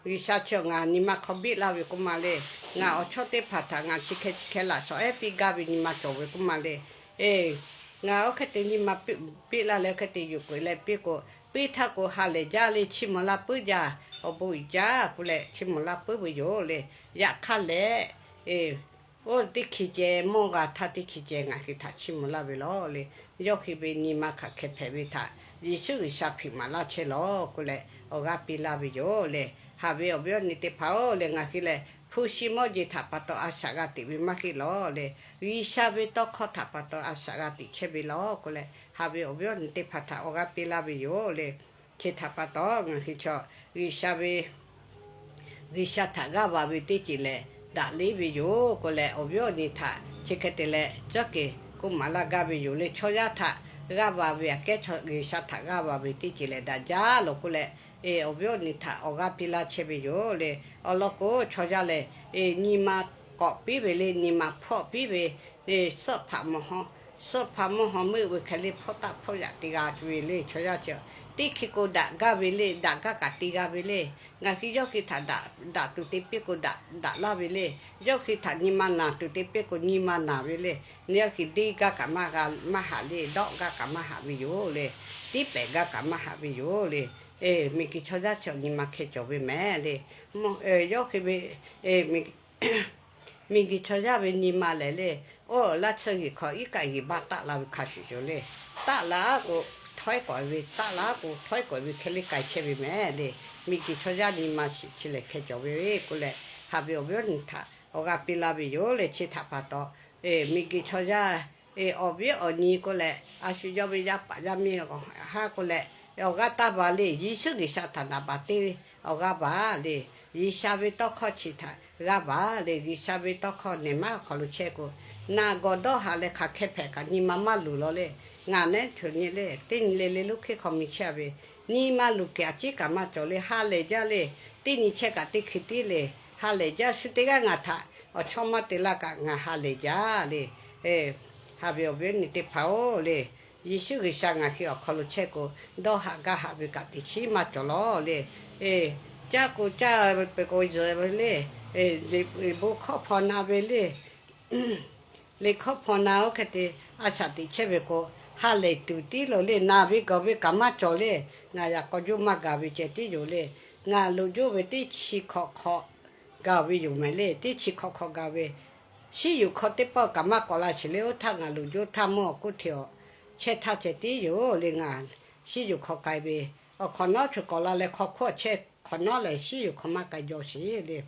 G'uiˬsha chi ngaˬ nyi ma hk'aw biˆ laˇ ve k'oˆ ma le. Ngaˬ awˬ chawˇ teˇ hpaˍ htaꞈ ngaˬ chi hk'e chi hk'e laꞈ shawˍ ehˉ piˇ gaˇ ve nyi ma cawˬ ve k'oˆ ma le. Ngaˬ oˇ hk'e te nyi ma biˆ laˇ leh oˇ hk'e te yuˬ k'oꞈ e leh piˇ k'o, piˇ htaˇ k'o ha lehˬ jaˇ le, chiˇ mvuh laˇ puiˉ jaˇ, awˬ bon uiˍ jaˇ k'oˆ leh chiˇ mvuh laˇ puiˉ ve yoˬ le. Yaꞈ hk'aˇ lehˬ, oˇ teˇ hkui ceh mawˇ g'a htaˇ teˇ hkui ceh ngaˬ hui htaꞈ chiˇ mvuh laˇ ve law le. Yawˇ hui ve nyi ma hk'aˬ hk'e hpehꞈ ve htaꞈ Yeˍsuˆ G'uiˬsha hpeꞈ maˍ laˇ chehˇ law k'oˆ leh awˬ g'aˇ piˇ laˇ ve yoˬ le. Haꞈ ve awˬ viˉ awˬ nyi teˇ hpaˍ-oˬ le, ngaˬ hui lehˬ hpu shi mawˇ jeˬ htaꞈ pa taw a shaꞈ g'a teꞈ ve maˇ heˆ law le. G'uiˬsha ve tawˇ hkawˇ htaꞈ pa taw a shaꞈ g'a teꞈ chehˇ ve law k'oˆ leh, haꞈ ve awˬ viˉ awˬ nyi teˇ hpaˍ htaꞈ awˬ g'aˇ piˇ laˇ ve yoˬ le. Chi htaꞈ pa taw ngaˬ hui chaw G'uiˬsha ve G'uiˬsha htaꞈ g'aˇ va ve teˇ ceuˬ lehˬ daꞈ leˇ ve yoˬ k'oˆ leh, awˬ viˉ awˬ nyi htaꞈ chi hk'e te leh cawˇ keˍ k'oˆ maˍ laˇ gaˇ ve yoˬ le. Chaw yaˇ htaꞈ g'aˇ va ve aꞈ kehˉ chaw G'uiˬsha htaꞈ g'aˇ va ve teˇ ceuˬ lehˬ daꞈ jaˇ law k'oˆ leh, awˬ viˉ awˬ nyi htaꞈ awˬ g'aˇ piˇ laˇ chehˇ ve yoˬ le. Awˬ lawn k'o, chaw yaˇ lehˬ nyi ma k'awꞈ piˇ ve le, nyi ma hpawˆ piˇ ve, suhˆ hpaꞈ mvuhˇ haw, suhˆ hpaꞈ mvuhˇ haw meuˆ ve hk'e le hpawˇ taˆ hpawˇ yaꞈ te g'a ve le. Chaw yaˇ chi teˇ hkui k'o daꞈ gaˇ ve le, daꞈ gaˇ kaꞈ te g'a ve le. Ngaˬ hui yawˇ hui htaꞈ daꞈ tuˬ te piˇ k'o daꞈ daꞈ laˇ ve le. Yawˇ hui htaꞈ nyi ma naˬ tuˬ te piˇ k'o nyi ma naˬ ve le. Yawˇ hui deˇ gaˇ kaꞈ maˇ haꞈ le, dawˆ gaˇ kaꞈ maˇ haꞈ ve yoˬ le. Tiˉ pehˍ gaˇ kaꞈ maˇ haꞈ ve yoˬ le. Miˬguiˬ chaw yaˇ chi awˬ nyi ma hk'e cawˬ ve mehˍ le. Yawˇ hui ve miˬguiˬ chaw yaˇ ve nyi ma lehˬ le, oˇ laˇ tsuhˇ g'uiˬ hk'aw iˉ kaˆ g'uiˬ baˆ taˆ la ve hk'a shuˍ shuˍ le. Taˆ la k'o, htawehˉ k'awꞈ ve, taˆ la k'o htawehˉ k'awꞈ ve hk'e le k'ai chehˇ ve mehˍ le. Miˬguiˬ chaw yaˇ nyi ma shiˍ chi lehˬ hk'e cawˬ ve k'oˆ leh, haꞈ ve awˬ viˉ awˬ nyi htaꞈ awˬ g'aˇ piˇ laˇ ve yoˬ le. Chi htaꞈ pa taw, miˬguiˬ chaw yaˇ awˬ viˉ awˬ nyi k'oˆ leh, a shu yawˇ ve yaˇ paˍ yaˇ miˇ haˉ k'oˆ leh, awˬ g'aˇ taˇ va le. Yeˍsuˆ G'uiˬsha htaꞈ naˍ baˬ te awˬ g'aˇ va le. G'uiˬsha ve tawˇ hkawˇ chi htaꞈ g'aˇ va le. G'uiˬsha ve tawˇ hkawˇ nehˬ maˉ awˬ hk'aw lo chehˇ k'o, naˬ gawˬ dawˇ haꞈ leh hk'aˬ hk'e hpehꞈ kaꞈ nyi ma maˇ luˬ law le. Ngaˬ nehˉ chawˬ nyi le, teˇ nyi le le lonˉ hk'eˇ hk'aw mi chehˇ ve, nyi ma luˬ kehˬ a ciˉ kaꞈ maˇ cawˬ le. Ha lehˬ jaˇ le. Teˇ nyi chehˇ kaꞈ teˇ hkui tiˉ le. Ha lehˬ jaˇ. Shu teˇ g'aˇ ngaˬ htaꞈ awˬ chawˇ maˇ te laˇ kaꞈ ngaˬ ha lehˬ jaˇ le. Haꞈ ve awˬ viˉ awˬ nyi teˇ hpaˍ-oˬ le, Yeˍsuˆ G'uiˬsha ngaˬ hui awˬ hk'aw lo chehˇ k'o, dawˇ haꞈ gaˇ haꞈ ve kaꞈ teꞈ chiˉ maˇ cawˬ law le. Caˇ k'o caˇ peuˬ k'o zuhꞈ ve le. Bon hkawˇ hpaw na ve le. Liꞈ hkawˇ hpaw na oˇ hk'e te a shaꞈ teꞈ chehˇ ve k'o, ha lehˬ tuˬ tiˉ lo le. Naˬ ve gawˬ ve kaꞈ maˇ cawˬ le. Ngaˬ yaꞈ k'aw juˇ maˇ gaˬ ve ceh tiˉ yoˬ le. Ngaˬ loꞈ juˇ ve teˇ chi hk'awꞈ hk'awꞈ gaˬ ve yoˬ mehˍ le. Teˇ chi hk'awꞈ hk'awꞈ gaˬ ve, shiˉ yuˬ hk'aw teˇ pawˆ kaꞈ maˇ k'awꞈ la sheˍ le. Oˇ htaˇ ngaˬ loꞈ juˇ htaˇ mawˇ awˬ kuˉ hteꞈ awˬ chehˇ htaˇ ceh tiˉ yoˬ le. Ngaˬ shiˉ yuˬ hk'aw k'ai ve, awˬ hk'awꞈ nawˉ htaꞈ k'awꞈ la leh hk'aw hkuˇ awˬ chehˇ hk'awꞈ nawˉ lehˬ shiˉ yuˬ hk'aw maˇ k'ai jaw sheˍ le.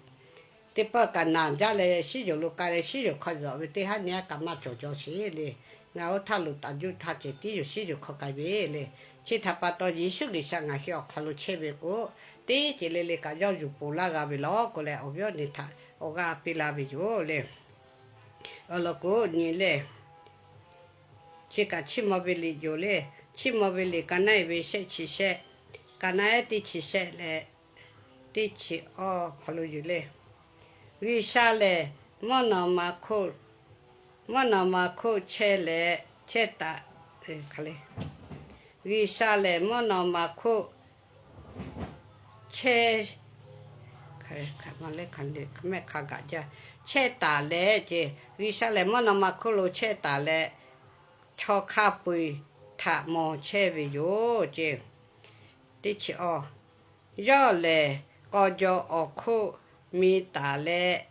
Teˇ pawˆ kaꞈ naˬ jaˇ leh shiˉ yuˬ lo k'ai leh shiˉ yuˬ hk'aw zuhꞈ ve teˇ haˉ nyi haˉ kaꞈ maˇ cawˬ jaw sheˍ le. Ngaˬ oˇ htaˇ loꞈ taˍ juˇ htaˇ ceh tiˉ yoˬ shiˉ yuˬ hk'aw k'ai ve le. Chi htaꞈ pa taw Yeˍsuˆ G'uiˬsha ngaˬ hui awˬ hk'aw lo chehˇ ve k'o, teˇ ceuˬ le le kaꞈ yawˇ yuˬ ponˬ laˇ g'a ve law k'oˆ leh awˬ viˉ awˬ nyi htaꞈ awˬ g'aˇ piˇ laˇ ve yoˬ le. Awˬ lawn k'o nyi le. Chi kaꞈ chiˇ mvuh ve liꞈ yoˬ le. Chiˇ mvuh ve liꞈ ka naˆ e ve shehˆ chi shehˆ, ka naˆ ehˉ teˇ chi shehˆ leh teˇ chi awˇ hk'aw lo yoˬ le. G'uiˬsha lehˬ, mvuhˇ naw ma hk'oˆ, mvuhˇ naw ma hk'oˆ chehˇ leh chehˇ taˍ hk'a le. G'uiˬsha lehˬ mvuhˇ naw ma hk'oˆ chehˇ, mehˆ hk'a gaꞈ jaˇ, chehˇ taˍ leh ce, G'uiˬsha lehˬ mvuhˇ naw ma hk'oˆ lo chehˇ taˍ leh, chaw hk'a peu-eˬ htaꞈ mawˬ chehˇ ve yoˬ ce. Teˇ chi a, yawˇ lehˬ k'aw jaw awˬ hk'oˆ mi taˍ leh,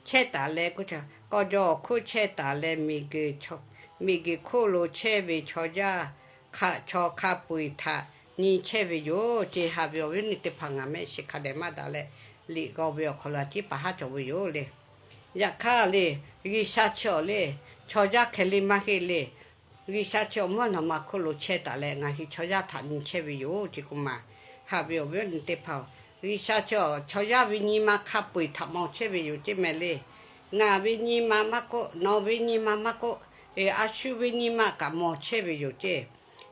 chehˇ taˍ leh, k'aw jaw awˬ hk'oˆ chehˇ taˍ leh, miˬguiˬ hk'oˆ lo chehˇ ve chaw yaˇ hk'a, chaw hk'a peu-eˬ htaꞈ nyi chehˇ ve yoˬ ce. Haꞈ ve awˬ viˉ awˬ nyi teˇ hpaˍ, ngaˬ mehˆ shiˍ hk'a dehꞈ maˇ daꞈ leh, liꞈ g'aw ve awˬ hk'aw lo a ciˉ paˍ haˉ cawˬ ve yoˬ le. Yaꞈ hk'aˇ le, G'uiˬsha chi awˬ le, chaw yaˇ hkeh le maˇ heˆ le. G'uiˬsha chi awˬ mvuhˇ naw ma hk'oˆ lo chehˇ taˍ leh, ngaˬ hui chaw yaˇ htaꞈ nyi chehˇ ve yoˬ ce k'oˆ ma. Haꞈ ve awˬ viˉ awˬ nyi teˇ hpaˍ-oˬ, G'uiˬsha chi awˬ chaw yaˇ ve nyi ma hk'a peu-eˬ htaꞈ mawˬ chehˇ ve yoˬ ce mehˍ le. Ngaˬ ve nyi ma maˇ k'oˆ, nawˬ ve nyi ma maˇ k'oˆ, a shu ve nyi ma kaꞈ mawˬ chehˇ ve yoˬ ce.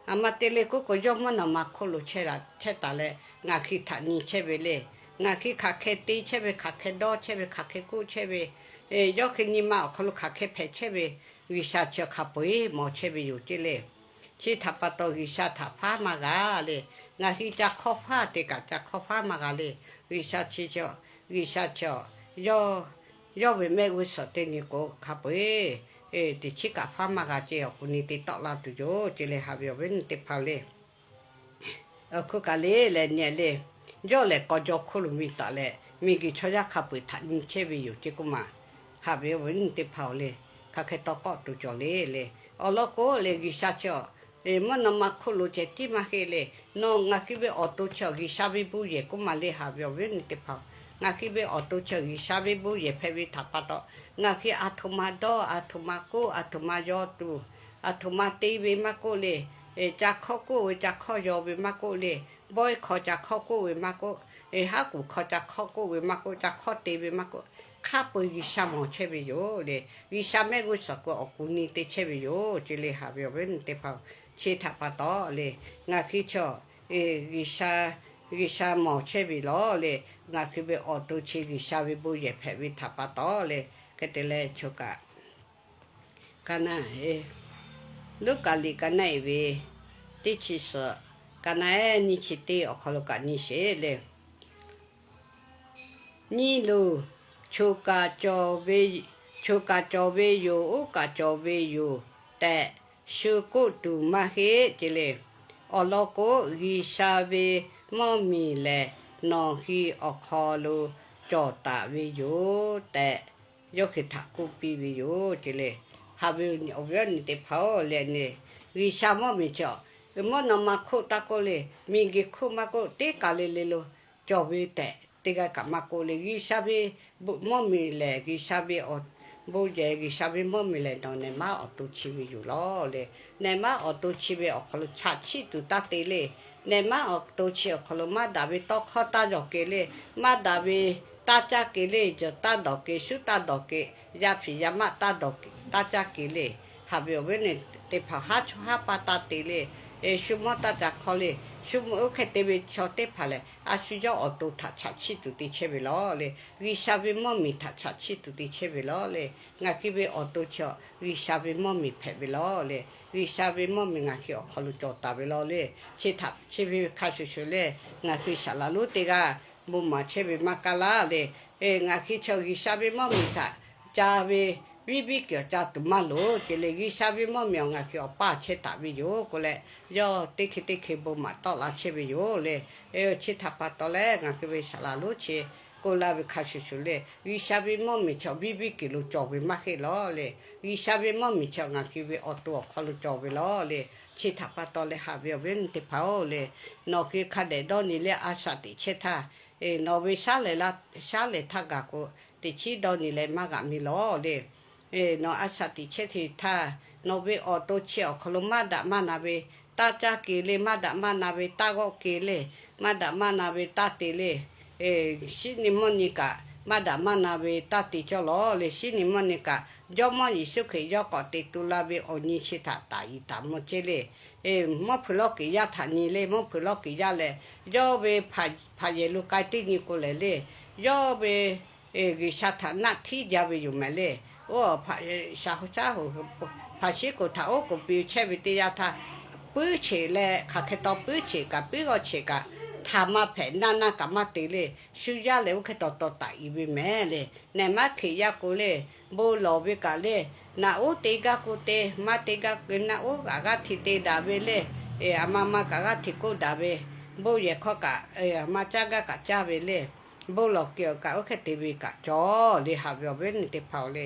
A ma te le k'oˆ k'o, yawˇ mvuhˇ naw ma hk'oˆ lo chehˇ taˍ leh ngaˬ hui htaꞈ nyi chehˇ ve le. Ngaˬ hui hk'aˬ hk'e te chehˇ ve, hk'aˬ hk'e dawˇ chehˇ ve, hk'aˬ hk'e k'oˆ chehˇ ve, yawˇ hk'e nyi ma awˬ hk'aw lo hk'aˬ hk'e hpehꞈ chehˇ ve, G'uiˬsha chi hk'a peu-eˬ mawˬ chehˇ ve yoˬ ce le. Chi htaꞈ pa taw G'uiˬsha htaꞈ faˉ maˇ g'a le. Ngaˬ hui ca hk'awˇ faˉ te kaꞈ ca hk'awˇ faˉ maˇ g'a le. G'uiˬsha chi, G'uiˬsha chi, yawˇ ve mehˆ g'uˇ suhˍ teˇ nyi k'o hk'a peu-eˬ teˇ chiˉ kaꞈ faˉ maˇ g'a ce, awˬ ku ni te tawˆ la tuˬ yoˬ ce le. Haꞈ ve awˬ viˉ awˬ nyi teˇ hpaˍ-oˬ le. Hk'oˆ kaꞈ le leh nyi le, yawˇ lehˬ k'aw jaw hk'oˆ lo mi taˍ leh, miˬguiˬ chaw yaˇ hk'a peu-eˬ htaꞈ nyi chehˇ ve yoˬ ce k'oˆ ma. Haꞈ ve awˬ viˉ awˬ nyi teˇ hpaˍ-oˬ le, hk'aˬ hk'e taw kawˆ tuˬ cawˬ le le. Awˬ lawn k'o le, G'uiˬsha chi awˬ mvuhˇ naw ma hk'oˆ lo ceh tiˉ maˇ heˆ le. Nawˬ ngaˬ hui ve awˬ to chi awˬ G'uiˬsha ve bon yehˬ k'oˆ ma le. Haꞈ ve awˬ viˉ awˬ nyi teˇ hpaˍ-oˬ, ngaˬ hui ve awˬ to chi awˬ G'uiˬsha ve bon yehˬ hpehꞈ ve htaꞈ pa taw, ngaˬ hui a htoꞈ ma dawˇ, a htoꞈ ma k'oˆ, a htoꞈ ma yaw tuˬ, a htoꞈ ma te ve maˇ k'oˆ le, ca hk'awˇ k'oˆ ve ca hk'awˇ yaw ve maˇ k'oˆ le, bawehˇ hk'aw ca hk'awˇ k'oˆ ve maˇ k'oˆ, haˉ kuˬ hk'aw ca hk'awˇ k'oˆ ve maˇ k'oˆ, ca hk'awˇ te ve maˇ k'oˆ, hk'a peu-eˬ G'uiˬsha mawˬ chehˇ ve yoˬ le. G'uiˬsha mehˆ g'uˇ suhˍ k'o awˬ ku ni te chehˇ ve yoˬ ce le. Haꞈ ve awˬ viˉ awˬ nyi teˇ hpaˍ-oˬ, chi htaꞈ pa taw le, ngaˬ hui chi G'uiˬsha, G'uiˬsha mawˬ chehˇ ve lawˬ le. Ngaˬ hui ve awˬ to chi G'uiˬsha ve bon yehˬ hpehꞈ ve htaꞈ pa taw le. Hk'e te leh choˬ kaꞈ, ka na, Luˉkaꞈ liꞈ ka na-e ve teˇ chi suhˍ, ka na-e nyiˇ chi teˇ awˬ hk'aw lo kaꞈ nyi sheˍ le. Nyi loˬ, choˬ kaꞈ cawˬ ve, choˬ kaꞈ cawˬ ve yoˬ, oˉ kaꞈ cawˬ ve yoˬ tehꞈ shu k'oˆ tuˬ maˇ heˆ ce le. Awˬ lawn k'o, G'uiˬsha ve mvuhˇmiˬ lehˬ nawˬ hui awˬ hk'aw lo cawˬ taˍ ve yoˬ tehꞈ, yawˇ hui htaꞈ k'oˆ piˇ ve yoˬ ce le. Haꞈ ve awˬ viˉ awˬ nyi teˇ hpaˍ-oˬ le, G'uiˬsha mvuhˇmiˬ chi, mvuhˇ naw ma hk'oˆ taˇ k'oˆ le, miˬguiˬ hk'oˆ maˇ k'oˆ, teˇ kaˬ le le lo cawˬ ve tehꞈ teˇ g'aˇ kaꞈ maˇ k'oˆ le. G'uiˬsha ve mvuhˇmiˬ lehˬ G'uiˬsha ve awˬ bon yehˬ, G'uiˬsha ve mvuhˇmiˬ lehˬ nawˬ nehˬ maˉ awˬ to chi ve yoˬ lawˬ le. Nehˬ maˉ awˬ to chi ve awˬ hk'aw lo chaꞈ chiˆ tuˬ taˇ te le. Nehˬ maˉ awˬ to chi awˬ hk'aw lo maˇ daꞈ ve tawˇ hkawˇ taˇ yawˬ kehˬ le. Maˇ daꞈ ve taˇ caˇ kehˬ le. Jawˬ taˇ dawˬ kehˬ, shuˉ taˇ dawˬ kehˬ, yaˇ hpiˍ yaˇ maˆ taˇ dawˬ kehˬ, taˇ caˇ kehˬ le. Haꞈ ve awˬ viˉ awˬ nyi teˇ hpaˍ, haˉ chawˇ haˉ paˇ taˇ te le. Shu mawˇ taˇ ca hk'aw le. Shu mawˇ oˇ hk'e te ve chaw teˇ hpaˍ lehˬ, a shu yawˇ awˬ to htaꞈ chaꞈ chiˆ tuˬ te chehˇ ve lawˬ le. G'uiˬsha ve mvuhˇmiˬ htaꞈ chaꞈ chiˆ tuˬ te chehˇ ve lawˬ le. Ngaˬ hui ve awˬ to chi G'uiˬsha ve mvuhˇmiˬ hpehꞈ ve lawˬ le. G'uiˬsha ve mvuhˇmiˬ ngaˬ hui awˬ hk'aw lo cawˬ taˍ ve lawˬ le. Chi htaꞈ chi ve hk'a shuˍ shuˍ le, ngaˬ hui saˍ laˍ lonˉ teˇ g'aˇ bon maˍ chehˇ ve maˇ kaˇ laˇ le. Ngaˬ hui chi G'uiˬsha ve mvuhˇmiˬ htaꞈ ca ve viˉ biˇ kuiˬ awˬ ca tuˬ maˇ loˍ ce le. G'uiˬsha ve mvuhˇmiˬ awˬ ngaˬ hui awˬ paˇ chehˇ taˍ ve yoˬ k'oˆ leh, yawˇ teˇ hk'e teˇ hk'e bon maˍ tawˆ la chehˇ ve yoˬ le. Chi htaꞈ pa taw leh ngaˬ hui ve saˍ laˍ lonˉ chi k'oˆ laˇ ve hk'a shuˍ shuˍ le, G'uiˬsha ve mvuhˇmiˬ chi viˉ biˇ kuiˬ lo cawˬ ve maˇ heˆ lawˬ le. G'uiˬsha ve mvuhˇmiˬ chi ngaˬ hui ve awˬ to awˬ hk'aw lo cawˬ ve lawˬ le. Chi htaꞈ pa taw leh haꞈ ve awˬ viˉ awˬ nyi teˇ hpaˍ-oˬ le, nawˬ hui hk'a dehꞈ dawˇ nyi leh a shaꞈ teꞈ chehˇ htaˇ, nawˬ ve shaˉ lehˬ htaˇ gaˬ k'o, teꞈ chiˉ dawˇ nyi leh maˇ g'aꞈ mi lawˬ le. Nawˬ a shaꞈ teꞈ chehˇ hteˇ htaˇ, nawˬ ve awˬ to chi awˬ hk'aw lo maˇ daꞈ maˇ na ve taˇ caˇ kehˬ le, maˇ daꞈ maˇ na ve taˇ g'awˆ kehˬ le, maˇ daꞈ maˇ na ve taˇ te le. Shinˉ nyi mvuhˇ nyi kaꞈ maˇ daꞈ maˇ na ve taˇ te cawˇ lawˬ le. Shinˉ nyi mvuhˇ nyi kaꞈ Jawˇmawˇ Yeˍsuˆ Hkriꞈ yawˇ k'awꞈ te tu la ve awˬ nyi chi htaꞈ taˍ yiˍ taˍ mvuh ceˇ le. Mvuhˇ hpeuꞈ lawˇ kiˬ yaˇ htaꞈ nyi le. Mvuhˇ hpeuꞈ lawˇ kiˬ yaˇ lehˬ, yawˇ ve hpaˍ yehˬ lo k'ai teˇ nyi k'o lehˬ le, yawˇ ve G'uiˬsha htaꞈ naˆ htiˉ jaˇ ve yoˬ mehˍ le. Oˇ, shaˍ hoꞈ shaˉ hoꞈ, hpaˍ shiˉ koˍ htaꞈ oˉ k'oˍ piˇ chehˇ ve teˇ yanˇ htaˇ, puiˉ cheˬ leh hk'aˬ hk'e taw puiˉ cheˬ kaꞈ puiˉ g'awˇ cheˬ kaꞈ htaꞈ maˇ hpehꞈ naˇ naˇ kaꞈ maˇ te le. Shu yaˇ lehˬ oˇ hk'e taw taw taˍ i ve mehˍ le. Nehˬ maˇ Hkriꞈ yaˇ k'o le, bon lawˬ ve kaꞈ le, naꞈ uˉ te gaˇ k'o te, maˇ te gaˇ naꞈ uˉ kaꞈ g'aˇ hti te daꞈ ve le. Aˬ ma ma kaꞈ g'aˇ hti k'oˆ daꞈ ve, bon yehˬ hk'aw kaꞈ aˬ ma caˇ gaˇ kaꞈ caˇ ve le. Bon lawˬ kehˬ awˬ kaꞈ oˇ hk'e te ve kaꞈ cawˬ le. Haꞈ ve awˬ viˉ awˬ nyi teˇ hpaˍ-oˬ le,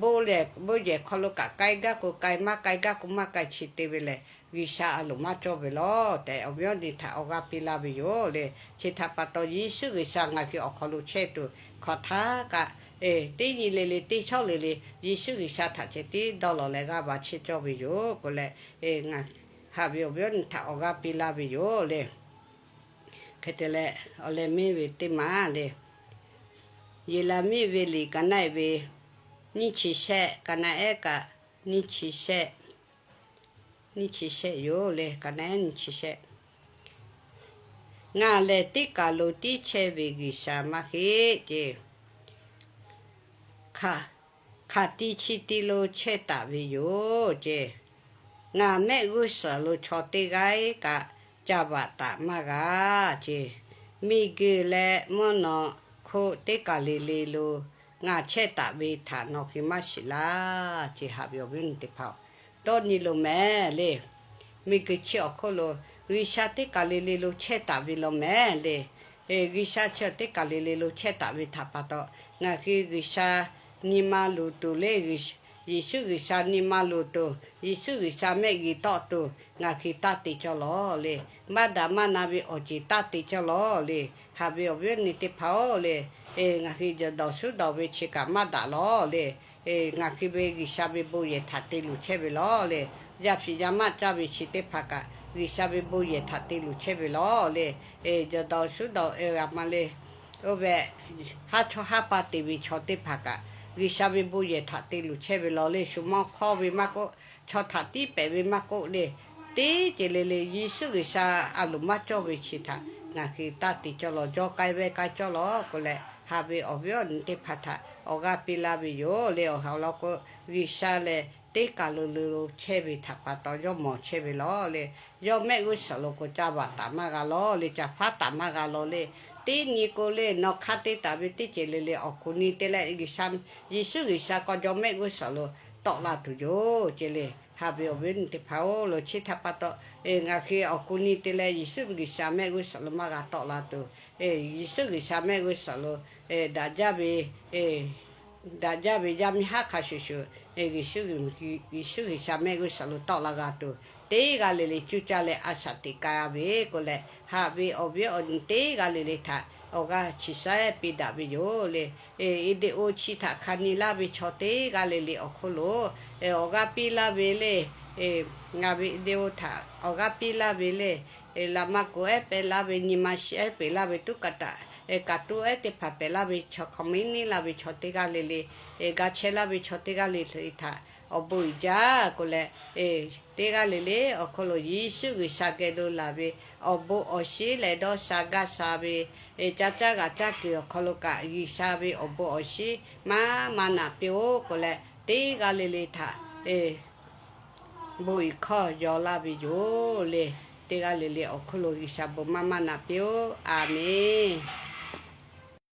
bon lehˬ bon yehˬ hk'aw lo kaꞈ k'ai gaˇ k'o k'ai, maˇ k'ai gaˇ k'o maˇ k'ai, chi te ve lehˬ G'uiˬsha a loˍ maˇ cawˇ ve lawˬ tehꞈ awˬ viˉ awˬ nyi htaꞈ awˬ g'aˇ piˇ laˇ ve yoˬ le. Chi htaꞈ pa taw Yeˍsuˆ G'uiˬsha ngaˬ hui awˬ hk'aw lo chehˇ tuˬ hk'aˬ htaˇ kaꞈ, teˇ nyi le le teˇ chawˇ le le Yeˍsuˆ G'uiˬsha htaꞈ ceh tiˉ dawˇ lawˬ leh g'aˇ va chehˇ cawˇ ve yoˬ k'o leh, haꞈ ve awˬ viˉ awˬ nyi htaꞈ awˬ g'aˇ piˇ laˇ ve yoˬ le. Hk'e te leh awˬ leh miˇ ve teˇ maˬ le, Yeˍraˍmiˆ ve liꞈ ka naˆ ehˉ ve nyiˇ chi shehˆ, ka naˆ ehˉ kaꞈ nyiˇ chi shehˆ, nyiˇ chi shehˆ yoˬ le. Ka naˆ ehˉ nyiˇ chi shehˆ. Ngaˬ lehˬ teˇ kaˬ lo tiˉ chehˇ ve G'uiˬsha maˇ heˆ ce. Hk'aˬ ti chi ti lo chehˇ taˍ ve yoˬ ce. Ngaˬ mehˆ g'uˇ suhˍ lo chaw teˇ g'aˇ kaꞈ ca baꞈ taˍ maˇ g'a ce. Miˬguiˬ leh mvuhˇ naw hk'oˆ teˇ kaˬ le le lo ngaˬ chehˇ taˍ ve htaꞈ nawˬ hui maˇ shiˍ laˇ ce. Haꞈ ve awˬ viˉ awˬ nyi teˇ hpaˍ-oˬ, dawˇ nyi loˬ mehˍ le. Miˬguiˬ chi awˬ hk'oˆ lo G'uiˬsha teˇ kaˬ le le lo chehˇ taˍ ve law mehˍ le. G'uiˬsha chi teˇ kaˬ le le lo chehˇ taˍ ve htaꞈ pa taw, ngaˬ hui G'uiˬsha nyi ma luˬ tuˬ le, Yeˍsuˆ G'uiˬsha nyi ma luˬ tuˬ, Yeˍsuˆ G'uiˬsha mehˆ g'uiˬ tawˆ tuˬ ngaˬ hui taˇ te cawˇ lawˬ le. Maˇ daꞈ maˇ na ve awˬ ceˬ taˇ te cawˇ lawˬ le. Haꞈ ve awˬ viˉ awˬ nyi teˇ hpaˍ-oˬ le, ngaˬ hui jawˬ dawˬ shuˉ dawˬ ve chi kaꞈ maˇ daꞈ lawˬ le. Ngaˬ hui ve G'uiˬsha ve bon yehˬ htaꞈ te luˬ chehˇ ve lawˬ le. Yaˇ hpiꞈ yaˇ maˆ caˇ ve chi teˇ hpaˍ kaꞈ G'uiˬsha ve bon yehˬ htaꞈ te luˬ chehˇ ve lawˬ le. Jawˬ dawˬ shuˉ dawˬ a ma le, oˇ ve haˉ chawˇ haˉ pa te ve chaw teˇ hpaˍ kaꞈ G'uiˬsha ve bon yehˬ htaꞈ te luˬ chehˇ ve lawˬ le. Shu mawˇ hk'awˇ ve maˇ k'oˆ, chaw htaꞈ tiˉ pehˍ ve maˇ k'oˆ le, teˇ ceuˬ le le Yeˍsuˆ G'uiˬsha a loˍ maˇ cawˇ ve chi htaꞈ ngaˬ hui taˇ te cawˇ lawˬ. Jawˇ k'ai ve k'ai cawˇ lawˬ k'o leh, haꞈ ve awˬ viˉ awˬ nyi teˇ hpaˍ htaꞈ awˬ g'aˇ piˇ laˇ ve yoˬ le. Awˬ ha lawn k'o, G'uiˬsha lehˬ teˇ kaˬ lo le lo chehˇ ve htaꞈ pa taw yawˇ mawˬ chehˇ ve lawˬ le. Yawˇ mehˆ g'uˇ suhˍ lo k'o ca baꞈ taˍ maˇ g'a lawˬ le, ca hpaˉ taˍ maˇ g'a lawˬ le. Teˇ nyi k'o le, nawˬ hk'a te taˍ ve teˇ ceuˬ le le awˬ kuˬ nyi te leh G'uiˬsha, Yeˍsuˆ G'uiˬsha k'aw jawˇ mehˆ g'uˇ suhˍ lo tawˆ la tuˬ yoˬ ce le. Haꞈ ve awˬ viˉ awˬ nyi teˇ hpaˍ-oˬ, lo chi htaꞈ pa taw ngaˬ hui awˬ kuˬ nyi te leh Yeˍsuˆ G'uiˬsha mehˆ g'uˇ suhˍ lo maˇ g'a tawˆ la tuˬ, Yeˍsuˆ G'uiˬsha mehˆ g'uˇ suhˍ lo daꞈ jaˇ ve daꞈ jaˇ ve yaˇ miˇ haˉ hk'a shuˍ shuˍ, Yeˍsuˆ G'uiˬsha mehˆ g'uˇ suhˍ lo tawˆ la g'a tuˬ, teˇ g'aˇ le le cuˇ caˇ leh a shaꞈ teꞈ k'ai ve k'o leh, haꞈ ve awˬ viˉ awˬ nyi teˇ g'aˇ le le htaꞈ awˬ g'aˇ chi saiˉ piˇ daꞈ ve yoˬ le. Video chi htaꞈ hk'a nyi laˇ ve chaw teˇ g'aˇ le le awˬ hk'oˆ lo awˬ g'aˇ piˇ laˇ ve le. Ngaˬ video htaꞈ awˬ g'aˇ piˇ laˇ ve le. Laꞈ ma kuˬ ehˉ pehˍ laˇ ve, nyi ma shiˍ ehˉ pehˍ laˇ ve, tuˉ kaꞈ taꞈ kaꞈ tuˉ ehˉ teˇ hpaˍ pehˍ laˇ ve chaw, comment laˇ ve chaw teˇ g'aˇ le le, ga chehˇ laˇ ve chaw teˇ g'aˇ le le htaꞈ awˬ bon uiˍ jaˇ k'o leh, teˇ g'aˇ le le awˬ hk'aw lo Yeˍsuˆ G'uiˬsha geh lo laˬ ve awˬ bon awˬ shinˉ leh dawˇ sha gaˇ sha ve, caˇ caˇ g'aꞈ caˇ kuiˬ awˬ hk'aw lo kaꞈ G'uiˬsha ve awˬ bon awˬ shinˉ maˇ maˇ naꞈ piˇ-oˆ k'o leh, teˇ g'aˇ le le htaꞈ bon iˍ hkawˇ yaw laˇ ve yoˬ le. Teˇ g'aˇ le le awˬ hk'oˆ lo G'uiˬsha bon maˇ maˇ naꞈ piˇ-oˆ. A menˬ.